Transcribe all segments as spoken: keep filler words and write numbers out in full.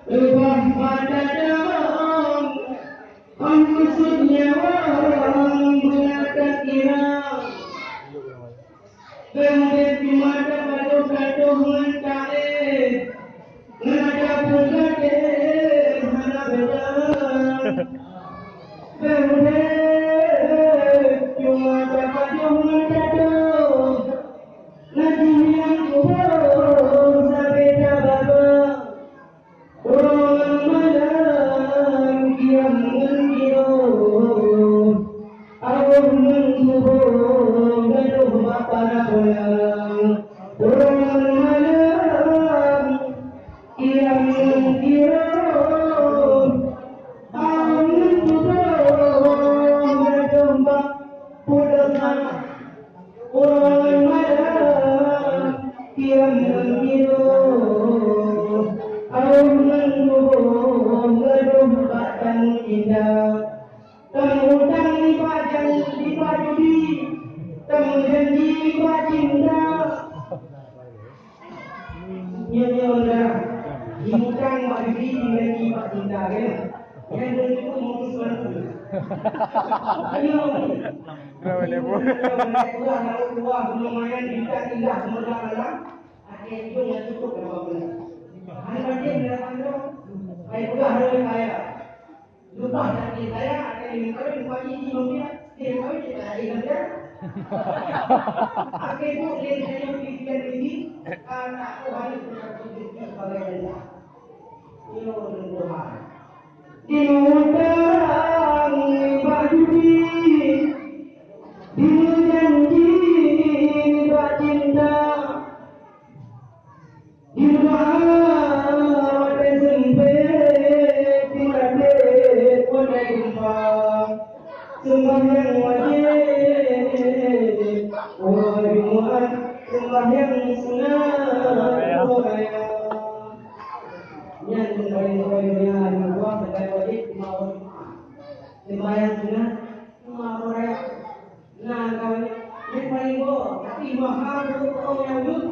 Leubeh pada dong, kon keusuet nyawöng beuna takira. Bèk udép cuma tapajoh-pajoh ngon taéh, ngon ata peugah hana beda. Bèk udép cuma tapajoh ngon tadoh, na jih nyang tuboh sabe tababa. Uroe ngon malam kiam ngon tiroh, aroh ngon tuboh gadôh bak para bolang. Uroe ngon malam kiam ngon tiroh, aroh ngon tuboh gadôh bak pudosa. Uroe ngon malam kiam ngon tiroh, aroh ngon tuboh gadôh bak tamu cinta. Tamu utang nibak jan-, nibak judi, tamu janji nibak cinta. Nyoe, nyoe dah jiutang bak judi, jijanji bak cinta, kan? Nyang beutôi mutus mantong. Ayo. Kenapa dia buat? Tuah, tuah, tuah, lumayan bintang indah semeubak malam. Akhé ujong nyang tutup lima belas. Hana pancing dalam kandong. Baik, udah, hana kaya. Leupah dari saya, akan diminta, lupa ini, lupa dia. Dia tahu dia tak ada, dia. Akhé tu, dia saya pergi sekian ini, karena aku harus berkontribusi sebagai janda. Diutang nibak judi, dijanji nibak cinta. Didoa watèe sempet, dilatih watèe gempa. Sembahyang wajib, uroe Jumat, sembahyang sunat, uroe raya. Nyan paling poin donya nyang dua, sembahyang wajib lima waktu Jumat. Sembahyang sunat lima waktu raya. Nah, kawan, nyang paling goh, tapi mahal untuk orang yang hidup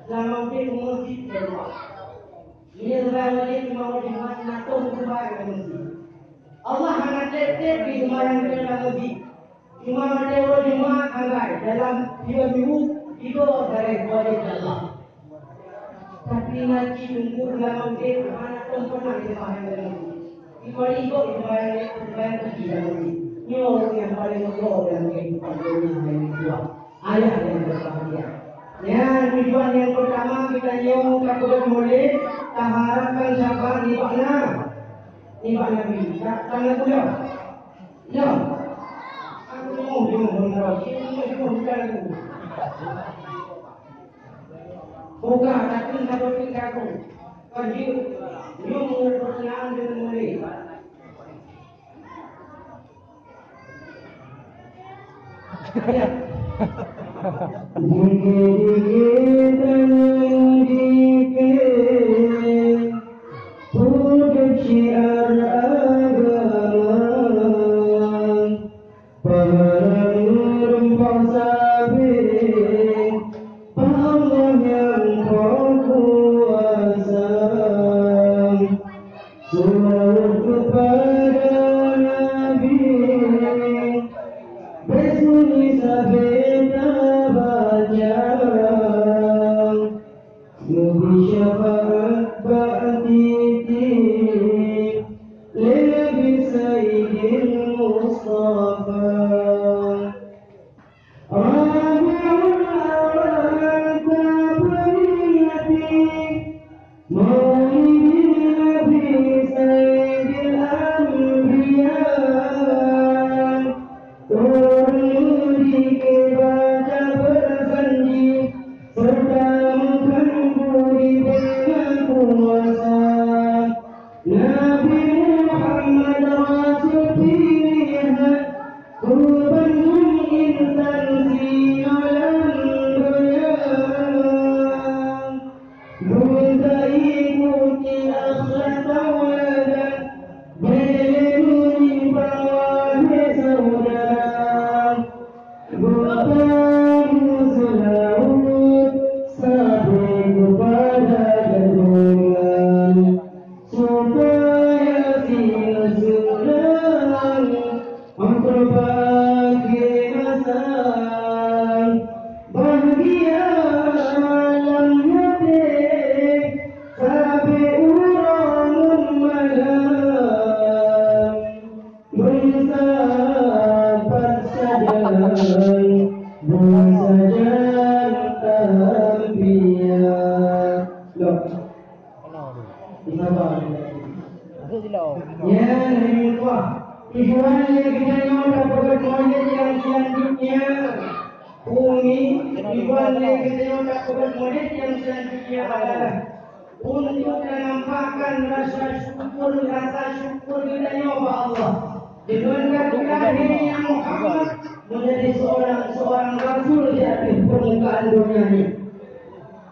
dalam masjid, meuseujid dan rumah. Ini sembahyang wajib lima waktu Jumat, na toh sembahyang dalam masjid. Allah hana tiep-tiep di sembahyang dalam masjid. Cuma pada uroe Jumat sagai, dalam dua minggu, tiga kali wajib Allah. Tapi nanti tunggu dalam masjid, hana pernah disembahyang dalam masjid. Di paling kok disembahyang, disembahyang tinggi dalam masjid. Nyoe nyang paling meugoh dalam kehidupan dunia yang kedua. Ayah yang berbahagia. Nyan tujuan yang pertama kita nyoe ka buet mulod, taharapkan syafaat nibak na, nibak Nabi. Tak tanda kuda. Ya. Aku mau jumpa Nabi. Ini mau jumpa Nabi. Bukan, tapi nggak berpikir aku. Kan dia, dia mengenai pertanyaan dia mulai. Ya. Dikit-dikit tangan dikit, putih syiar agama. Pahala meureumpok sabe, bak Allah nyang po kuasa. Seulaweuet keupada Nabi, bèk sunyi sabe tabaca. Neubi syafaat bak tieb-tieb lé Nabi Saidil Mustafa. Rabiul Awal tapeuringati Maulidin Nabi Saidil Anbiya. Ureueng mudik baca berjanji, serta meukan budi dengan kuasa. Nabi Muhammad Rasul pilihan, keu bandum insan si alam donya. Lôn taikuti akhlak tauladan, bèk lé meunyimpang wahé syedara. Geutanyoe seulaweuet sabe keupada Nyan hai meutuah, tujuan lé geutanyoe tapeugöt Maulid nyang selanjutnya, umi, tujuan lé geutanyoe tapeugöt Maulid nyang selanjutnya adalah untuk menampakkan rasa syukur, rasa syukur geutanyoe bak Allah. Deungon ka geulahé Nabi Muhammad menjadi seorang, seorang rasul di atas permukaan dunia ini.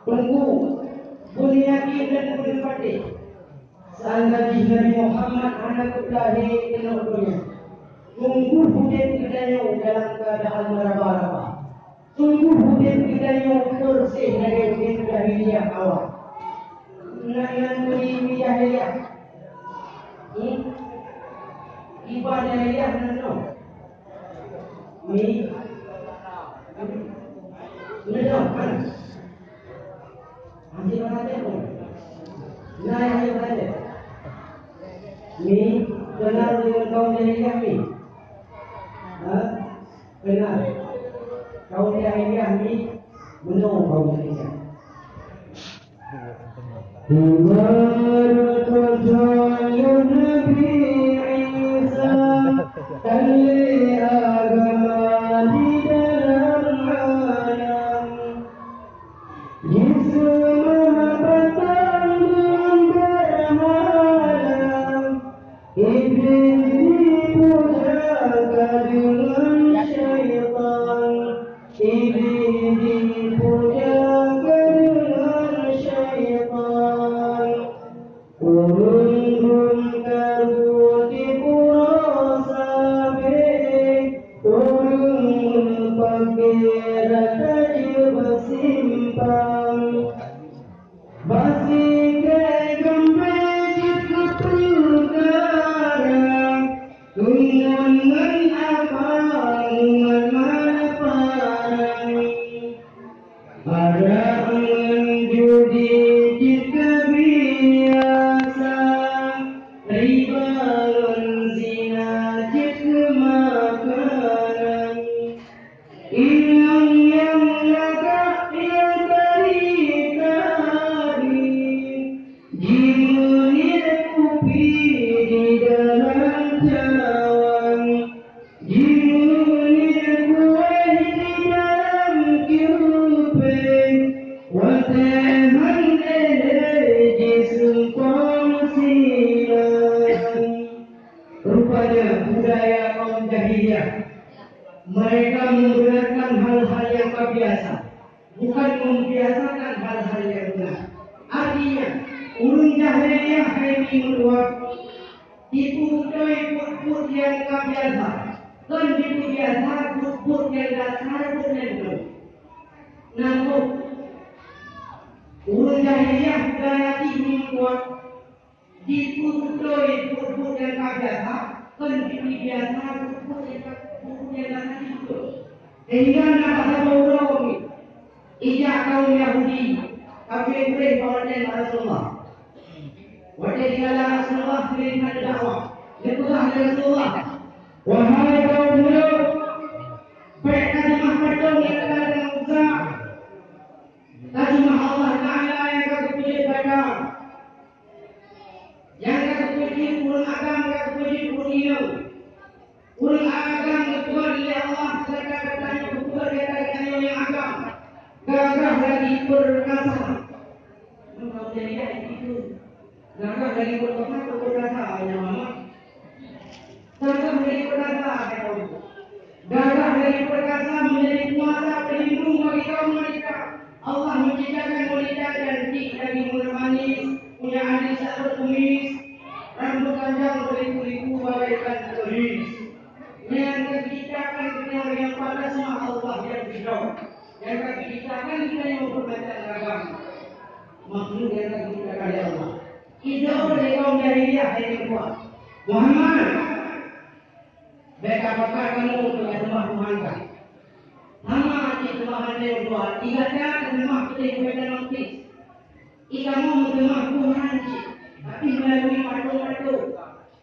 Teungku, beuneuyakin dan beuneupatéh, seandai jih Nabi Muhammad hana geulahé keunoe donya, sungguh udép geutanyoe dalam keuadaan meuraba-raba. Sungguh udép geutanyoe persis lagèe udép jahiliyah awai. Nan, nan udép jahiliyah. Hmm? Ibadah jahiliyah nan nyoe. Mi. Beudôh, kan? Asyik masalah tu. Nah, yang asyik masalah. Mi, kenal dengan kaum jahiliyah, Mi? Ha? Kenal. Kaum jahiliyah, Mi? Meunoe kaum jahiliyah. Nabi Isa, ahli agama di dalam alam. Yesus meubatang ngon berhala, Iblih dipuja ka deungon syaitan, Iblih dipuja ka deungon syaitan. Ureueng meukaru tipu roh sabe, ureueng meupaké rata jeuet beusimpang. Basi keu geumbé jeuet keu peukara, ngon, ngon apa, ngon mana parang. Arak ngon judi cit ka biasa, riba ngon zina cit keu makanan. Inong nyang lagak nyang tari-tari, jimeunir kupi di dalam cawang. Jimeunir kuéh di dalam cupéng, watèe han éh lé jiseumpang sinan. Rupanya budaya kaum jahiliyah, mereka membenarkan hal-hal yang tak biasa. Bukan membiasakan hal-hal yang benar. Artinya, ureueng jahiliyah hai Mi meutuah, tipu beutôi buet-buet nyang ka biasa, kon tipu biasa buet-buet nyang dasar buet nyang beutôi. Nanggroe, ureueng jahiliyah budaya jih Mi meutuah, jipeubeuteue buet-buet nyang ka biasa, kon jipeue biasa buet-buet nyang ka, buet-buet nyang ka jipeubeuteue. Sehingga na bak saboh uroe nyoe, ijak kaum Yahudi, kafé Quraisy bak watèe bak Rasulullah. Watèe jikala Rasulullah seuring hana dakwah, geupeugah lé Rasulullah, "Wahai kaum lôn, bèk taseumah patong nyang ka dan Uzza, taseumah Allah Ta'ala nyang ka geupeujeuet gata." Nyang ka geupeujeuet ureueng agam, ka geupeujeuet ureueng inong. Ureueng agam geupeugah lé Allah, gata-gata nyoe geupeugah gata-gata nyoe nyang agam. Gagah lagi perkasa. Gagah lagi perkasa, perkasa nyang mana? Gagah lagi perkasa, kata Allah. Gagah lagi perkasa menjadi penguasa pelindung bagi kaum wanita. Allah menciptakan wanita cantik dari mula manis, punya alis atau kumis, rambut panjang berliku-liku bagaikan keris. Nyang ka diciptakan benar nyang pantas mah Allah nyang keudroe. Nyang ka diciptakan kita nyang bermacam ragam makhluk nyang ka diciptakan oleh Allah. Idol dari kaum jahiliyah yang kedua. Muhammad, bèk ka pakat kamoe keu ka seumah Tuhan ka. Sama cit seumah hanjeuet dua, tiga cara seumah putih bukan dan putih. Ikamoe meuseumah Tuhan cit, tapi melalui patung-patung.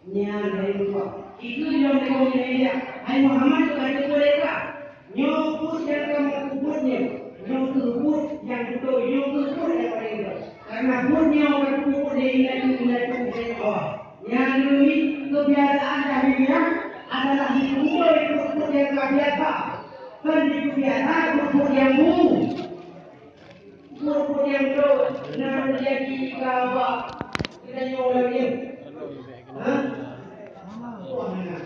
Nyan hai meutuah. Itu nyang lagèe nyan ya. Hai Muhammad, ka teupeue lé ka. Nyoe buet nyang kamoe peubuet nyoe. Nyoe keuh buet nyang beutôi, nyoe keuh buet nyang paleng beutôi. Karena Takut nyoe ka teupeubuet lé indatu-indatu nyoe. Nyang nyoe keubiasaan jahiliyah adalah jipeubuet peue-peue nyang ka biasa. Kon jipeubiasa peue-peue nyang bu. Peue-peue nyang trok na teujadi ka bak geutanyoe lagèe nyoe. Hah? Wah, na.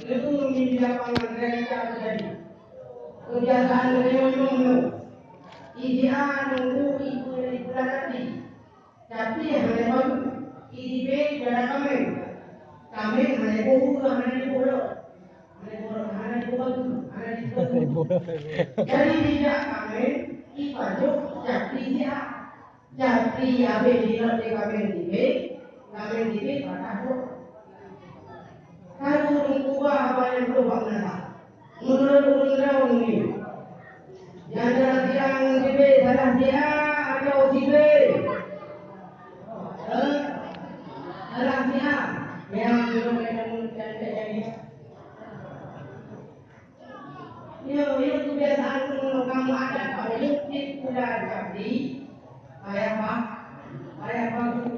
Leubeh meunan di lapangan realita teujadi. Keubiasaan geutanyoe nyoe. Ija nunggu ibu nyang ipeugah tadi. Tapi hana bagus. Ija jalan kaméng. Kaméng hana iboh ueh, hana iboh lok. Hana iboh lok, hana iboh bagus, hana iboh bagus. Jadi ija kaméng, ipajoh, jadi ija. Jadi habéh jilok lé kaméng tibéh, kaméng tibéh patah boh. Ka ureueng ubah haba nyang troh bak meunasah. Meunurot ureueng droe nyoe, nyang salah siat ngon sibéh, salah siat atawa sibéh? Eh? Salah siat. Nyang meunurot ureueng droe nyoe. Nyoe, nyoe keubiasaan ureueng kamoe adat bak ulôn, tiep bulan Sabti, payah ba-, payah bagus.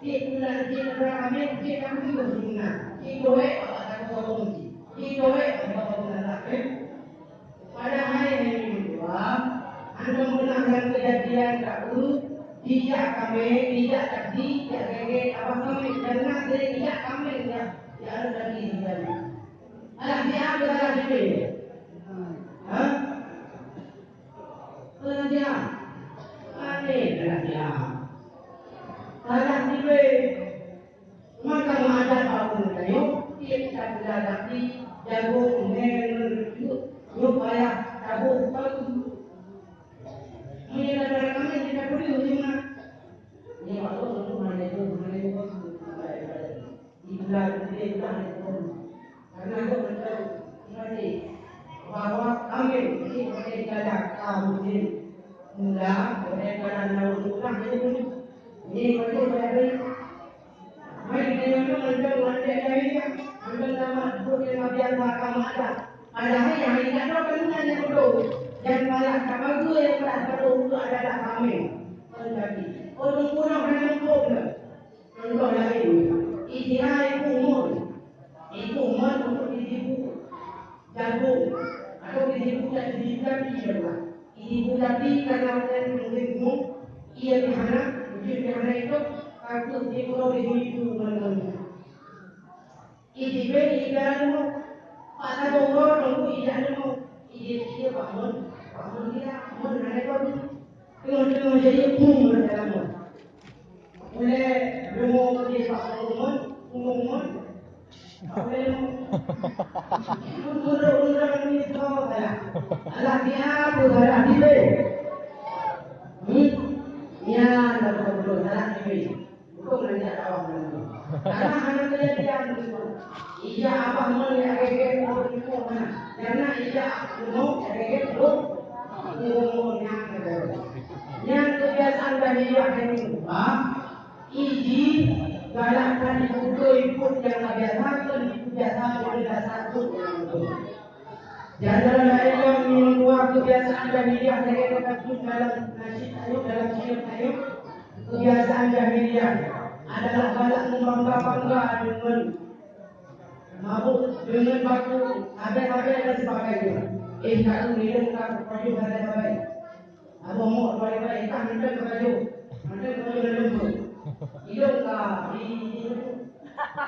Tiep bulan, tiep bulan Khamis, tiep Khamis sunat. Tiep dua, tiep dua, tiep dua. Padahai hai minggu dua, hana peunah lam keujadian ka ureueng, dijak kaméng, dijak Sabti, jak gét-gét, abah kaméng, dan na sering dijak kaméng, jak, jak rot Sabti. Alah siat, alah sibéh. Hah? Alah siat. Aneh, alah siat. Alah sibéh. Maka meuadat bak ureueng tanyoe, tiep tapeugah gaki, jagong, mè, ngon reuteuek, nyoe payah taboh bak ureueng. Meunyoe lam barang ramé, kita peudeuh nyoe na. Nyoe bak lôn, lôn hana boh, hana boh bak ureueng. Ibulan, ibulan, ibulan. Karena itu betul, berarti bahwa kami ini boleh jalan kaum muslim. Mula boleh jalan lawan Tuhan ini. Ini boleh berarti. Mari kita yang mantap mantap dari dia, mantap sama buat yang biasa agama ada. Padahal yang tidak ada kandungan yang betul. Dan malah tak bagus yang tak betul itu adalah kami. Tetapi, orang kurang dan lengkap. Contoh laén, ija ibu mon. Ibu mon untuk ibu jagung atau ibu, ibu tapi, ibu tapi karena musim gumoh, ia di hana, ujeuen di hana itu, takut ibu di ibu mon. Ija ibarat mon, pada bongor nunggu ija mon, ija ija bangun, bangun dia, mon hana itu. Teungoh-teungoh jadi bum dalam mon. Ulèe leumo di bak ureueng mon, ureueng mon. Ulèe leumo. Ureueng-ureueng ni semua salah. Salah dia tu salah dia. Hmm? Ya, tak betul salah dia. Bukan hanya awak. Karena hanya kejadian tu. Ija abah mon ya gege ureueng mon. Karena ija mon ya gege ureueng mon. Nyang kebiasaan jahiliyah nyang keubah, iji galak that ipeutôi buet nyang ka biasa kon ipeujasa oleh dasar buet nyang beutôi. Di antara laén nyan, nyang dua kebiasaan jahiliyah lagèe geutanyoe dalam nasyid tanyoe, dalam syair tanyoe, kebiasaan jahiliyah adalah galak meubangga-bangga deungon mabök, deungon baku, habéh-habéh dan sebagainya. Eh, ka ureueng ka pajoh habéh-habéh. Abah mok dua ribu ka mantong ka pajoh, mantong ka pajoh dalam leumbung. Idong ka di, di, di,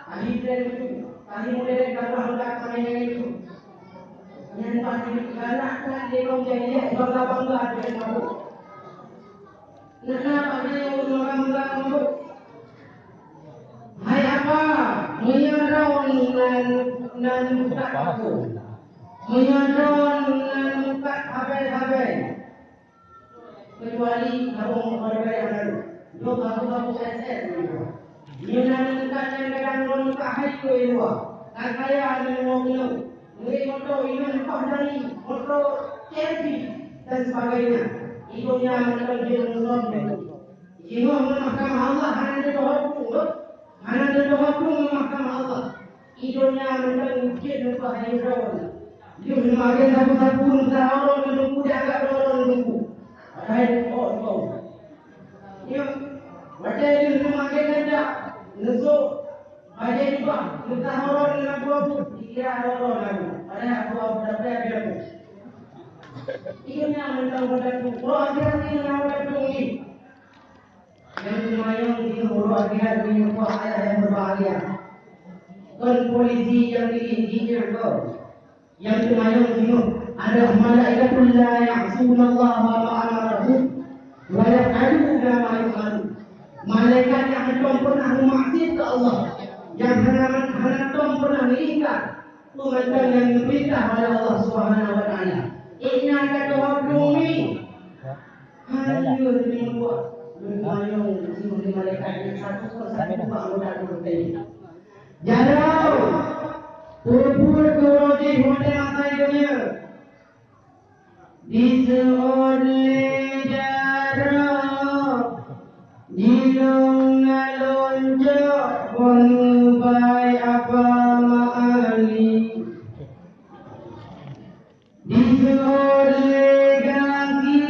tadi plan itu, tadi mulai dari gambar udah kami yang itu. Yang pasti galak kan dia kau jadi bangga-bangga dengan mabuk. Nah, kenapa dia yang bangga-bangga mabuk? Hai apa? Meunyoe droen nan, nan buka aku. Meunyoe droen nan buka habéh-habéh. Kecuali abang barang-barang baru. Nyoe babu-babu S S nyoe. Nyoe na neukat nyang gadang ngon muka hai keu i luwa. Ka kaya nyoe nyoe. Nuri moto inong leupah dari moto C R V dan sebagainya. Ibu nya mantong jeuet ngon ngon. Jinoe ngon mahkamah Allah hana teutoh huköm, hana teutoh huköm ngon mahkamah Allah. I donya mantong jeuet ngon bahaya droe. Yoh ngon agen sapu-sapu ngon saurong ngon teungku dianggap droe-droe ngon teungku. Padahai oh, oh. Nyoe, watèe lheueh neumaké ganja, neusok bajèe jubah, neutahorong ngon Abu Abu, dikira horong lagu. Padahai Abu Abu dapée Abu Abu. Ieu nyan mantong beutantu. Uroe akhirat nyoe na beutantu nyoe. Nyang teumanyong di uroe akhirat nyoe, ayah nyang berbahagia. Kon polisi nyang di, di, di, Nyang teumanyong jinoe adalah malaikatul la ya'sunallaha ma amarahum wa yaf'aluna ma yu'marun. Malaikat nyang hana tom peunah meumaksiat keu Allah, nyang hana, hana tom peunah meuingkar peue mantong nyang geupeurintah oleh Allah Subhanahu wa Taala. Inna ka tuha bumi. Hana lheueh teumanyong jinoe di malaikat nyang satu persatu bak anggota tubuh tadi. Jaroe, peue-peue keu uroe jih watèe maté donya. Diseuôt lé jaroe, jilôn na lôn cok, keuneuk bai Apa Ma'ali. Diseuôt lé gaki,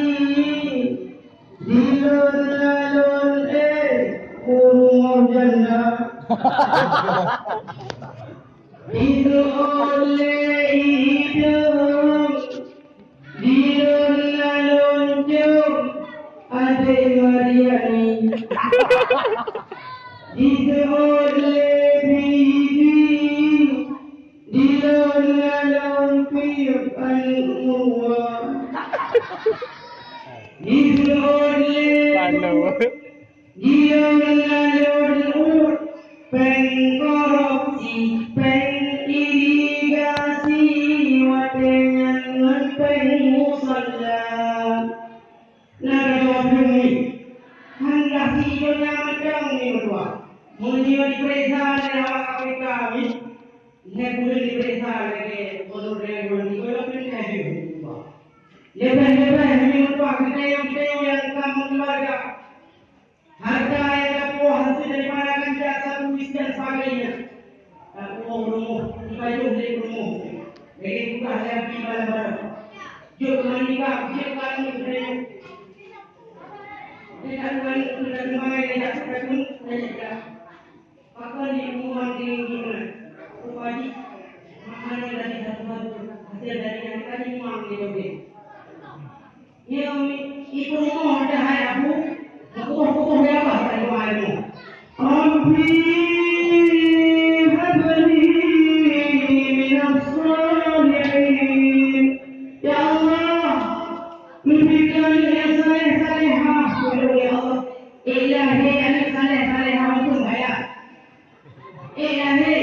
jilôn na lôn ék u rumoh janda. Diseuôt lé idong, jilôn na lôn cok, adék Mariani. Diseuôt lé biji, jilôn na lôn piep aneuk murah. Diseuôt lé, jilôn na lôn uet péng korupsi, péng irigasi, watèe nyan ngon péng musala. Na ka jaweueb lôn nyoe. Hana sijeuem nyang mantong nyoe meutuah. Meunyoe jipeuriksa lé awak K P K nyoe, lheueh buleuen jipeuriksa lagèe gubernur dan dewan, jipeulok lé laju meutuah. Leubeh-leubeh nyoe meutuah geutanyoe-geutanyoe nyang ka meukeuluwarga. Harta nyang ka puwoh hasé daripada ganja, sabu, bis dan sebagainya. Tapuwoh rumoh, jipajoh lé rumoh. Lagèe tugaih lé Abi barang-barang. Jeuet keu manikah, jeuet keu aneuk geutanyoe. Jeuet keu aneuk geutanyoe, jeuet keu aneuk geutanyoe. Pakon jimeuang tinggi meunan? Rupa jih, makanan dari satu-satu, hasil dari yang tadi memang diobeng. Nyoe ibu rumoh dah hai Abu, kuboh-kuboh ya Allah, hai Abu. Rabbi habli minas salihin. Ya Allah, berikan yang saleh-salehah, ya Allah. Ilahi, aneuk saleh-salehah pun saya. Eh, lahé.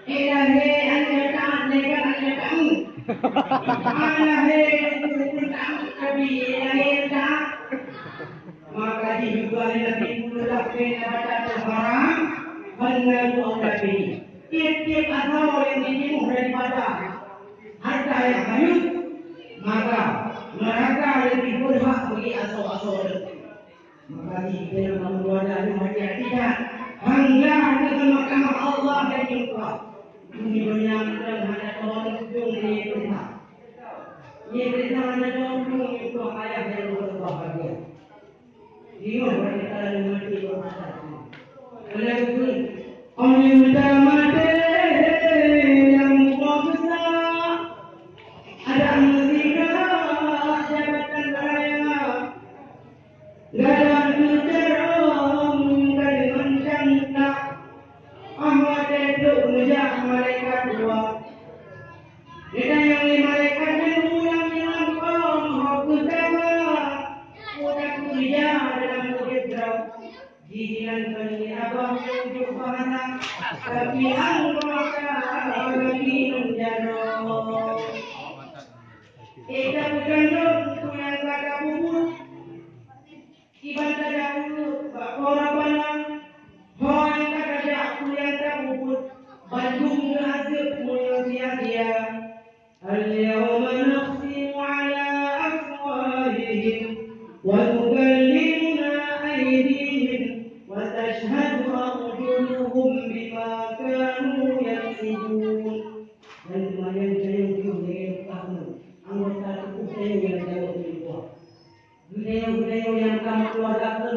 Eh, lahé, aneuk nyang taát, lé ka aneuk nyang taát. Ah, lahé, nyang taát, tapi, eh, lahé nyang taát. Maka jih juga lé Nabi puluh lapeh jabatan haram, hana geuanggap ini. Tiep-tiep asoe nyang jitimuh daripada harta nyang hanyut, maka neraka leubeh beurhak bagi asoe-asoe nyan. Maka jih dalam kamoe dua dalam hati-hati that. Bangga deungon mahkamah Allah dan jumpa. Bumi donya mantong hana teuhon ujong nyoe peurintah. Nyoe peurintah hana teuhon ujong nyoe ayah dan ibu berbahagia. Di luar kita dalam hati berkata. Oleh itu, Ôn meutamah teuh nyang muphom seusa, adak meusigoe jabatan raya. Gadôh teucarông ka deungon cangka, ah watèe trok meujak malaikat dua. Geutanyong lé malaikat nyan ulang nyang lampôh, "Ho kheueh kaba, peue takeureuja dalam udép droe?" Jihnyan kon lé abah nyang jeuet bahasa, tapi anggota lagi ngon jaroe. Éh, tapeugandong peue nyang ka tapubuet. Kiban tajak uleuk bak Po Rabbana, ho nyang ka tajak peue nyang tapubuet, bandum geuazeueb meunyoe sia-sia. Al-yawma nakhtimu ala afwahihim wa tukallimuna aydihim wa tashhadu arjuluhum bima kanu yaksibun. Dan kemudian saya juga mengingatkan anggota tubuh saya yang jauh lebih kuat. Geutanyoe-geutanyoe nyang ka meukeuluwarga kheun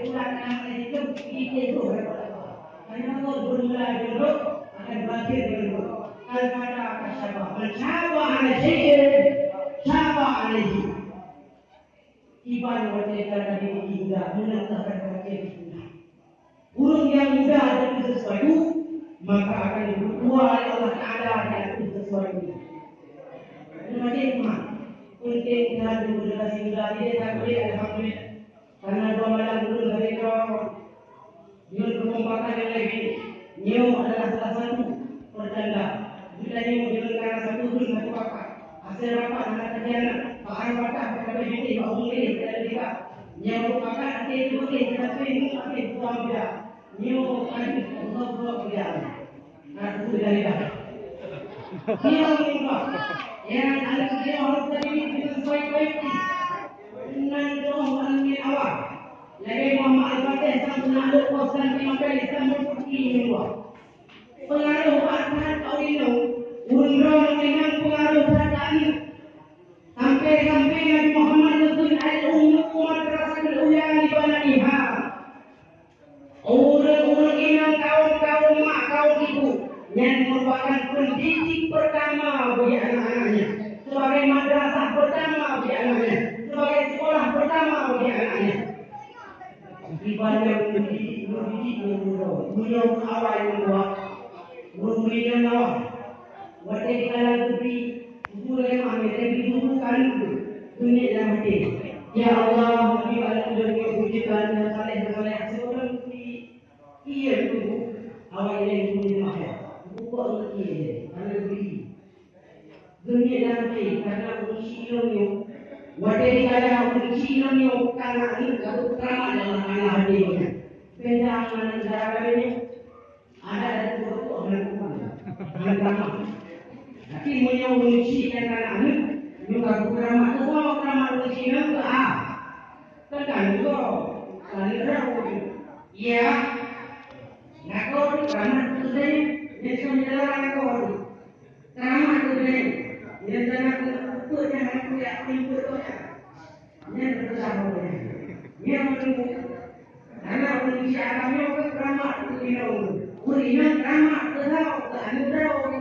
pulang anak-anak itu, kita itu berdoa. Karena Allah bermula dulu, akan berakhir dulu. Al-Fatihah kasyabah. Man syaba ala syai'in, syaba alaihi. Iban watée ka tadi muda, meunan akan berakhir muda. Ureuëng nyang muda dengan sesuatu, maka akan dibuka oleh Allah Taala dengan sesuatu. Ini macam mana? Penting kita generasi muda ini, tapi alhamdulillah. Karena dua malam dulu dari Jawa, Nyoe keukompakan nyang lagée nyoe adalah salah satu pertanda. Bila nyoe jeuet kana satu dun satu pakat. Asai rapat hana takhianat, bak arah batas ka tabé jiteuh bak ureuëng laén keu tabé jikak. Nyoe meupakat até teupeugah keu tabé ngon até tuha muda. Nyoe ka jeuet Allah buet keu dia. Ka teupeugah dari dah. Nyoe meupakat. Nyang aneuk nyoe harôh teudidik deungon baik-baik. Nan troh aneuk nyoe awai. Lagée Muhammad Al-Fatih sang peunakluk Konstantinopel Istanbul Turki nyang dua. Peungaroh bak that taurimong, ureuëng droeneuh memang peungaroh that keu aneuk. Sampai-sampai Nabi Muhammad neukheun al-ummu madrasatul ula li banaiha. Ureuëng-ureuëng inong kawöm-kawöm mak kawöm ibu nyan merupakan pendidik pertama bagi anak-anaknya, sebagai madrasah pertama bagi anaknya, sebagai sekolah pertama bagi anaknya. Ibarat murid, murid yang muda, murid awal yang kuat, murid yang awal. Watée dikala geubri, guru lé mami, lé guru kan, geumiet lam até. Ya Allah, bri aneuk lôn nyoe beujikan nyang saleh-saleh sigohlom geubri. Iya tu, awak ilée guru lé mami. Buka ngerti ilée, karena geubri. Geumiet lam até, karena ureuëng syik lôn nyoe. Watée dikala ureuëng syik lôn nyoe, kana aneuk ka beukeuramat dalam até nyan. Beda ngon aneuk dara laén nyoe. Ada dari pokok dan kurang. Dan ramah. Tapi meunyoe ureuëng syik nyang kana aneuk, nyoe ka keuramat tu, keuramat ureuëng syik nyan ke ah. Tekan juga. Lalu ragu. Ya. Lakoe tu ramah tu saya. Dia cuma jalan lakoe tu. Ramah tu saya. Dia jangan kena pupuk, jangan kena pupuk, jangan kena pupuk. Dia berusaha. Dia menunggu. Agama nyoe keu keramat keu inong. Ureueng inong keramat keu droe, keu aneuk droe.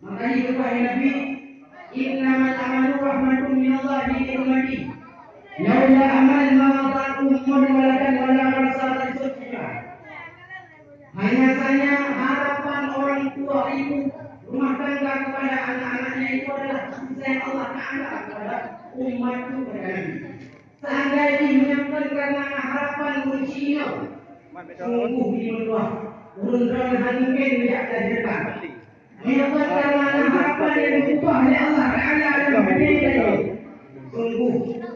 Makanya geupeugah lé Nabi, "Innamal amalu rahmatun minallahi li ummati." Laula amal ma da'at ummun waladan wala marasa. Hanya saja harapan orang tua ibu rumah tangga kepada anak-anaknya itu adalah kasih sayang Allah Ta'ala kepada umatku, kata Nabi. Seandai jih meunyoe kon karena harapan ureueng inong, sungguh di meutuah ureueng droe hana mungken jak tajeukan. Meunyoe kon karena harapan nyang geupeugah lé Allah Ta'ala dalam hadé tanyoe, sungguh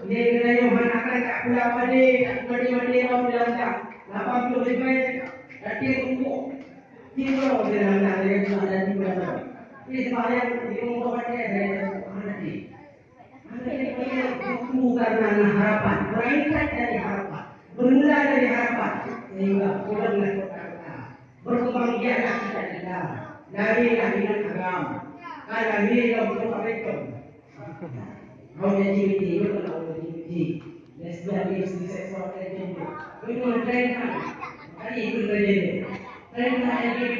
lé geutanyoe hana akan tak pula padé, tak padé-padé lom dalam dak lapan ploh ribèe, tapi rumpok. Tiga dalam dak dari Allah dan tiga. Jadi sembahyang di rumah padé dari Allah. Bukan karena harapan, berangkat dari harapan, bermula dari harapan, sehingga pulang dari kota-kota. Berkembang biaklah cita-cita, lahirlah minat agam, kan lahir dalam bentuk apa itu? Kau jadi mimpi, lu kalau jadi mimpi. Dan sebelah dia, sisi seksual dan gender. Lu cuma trenkan, tadi itu terjadi. Trenkan L G B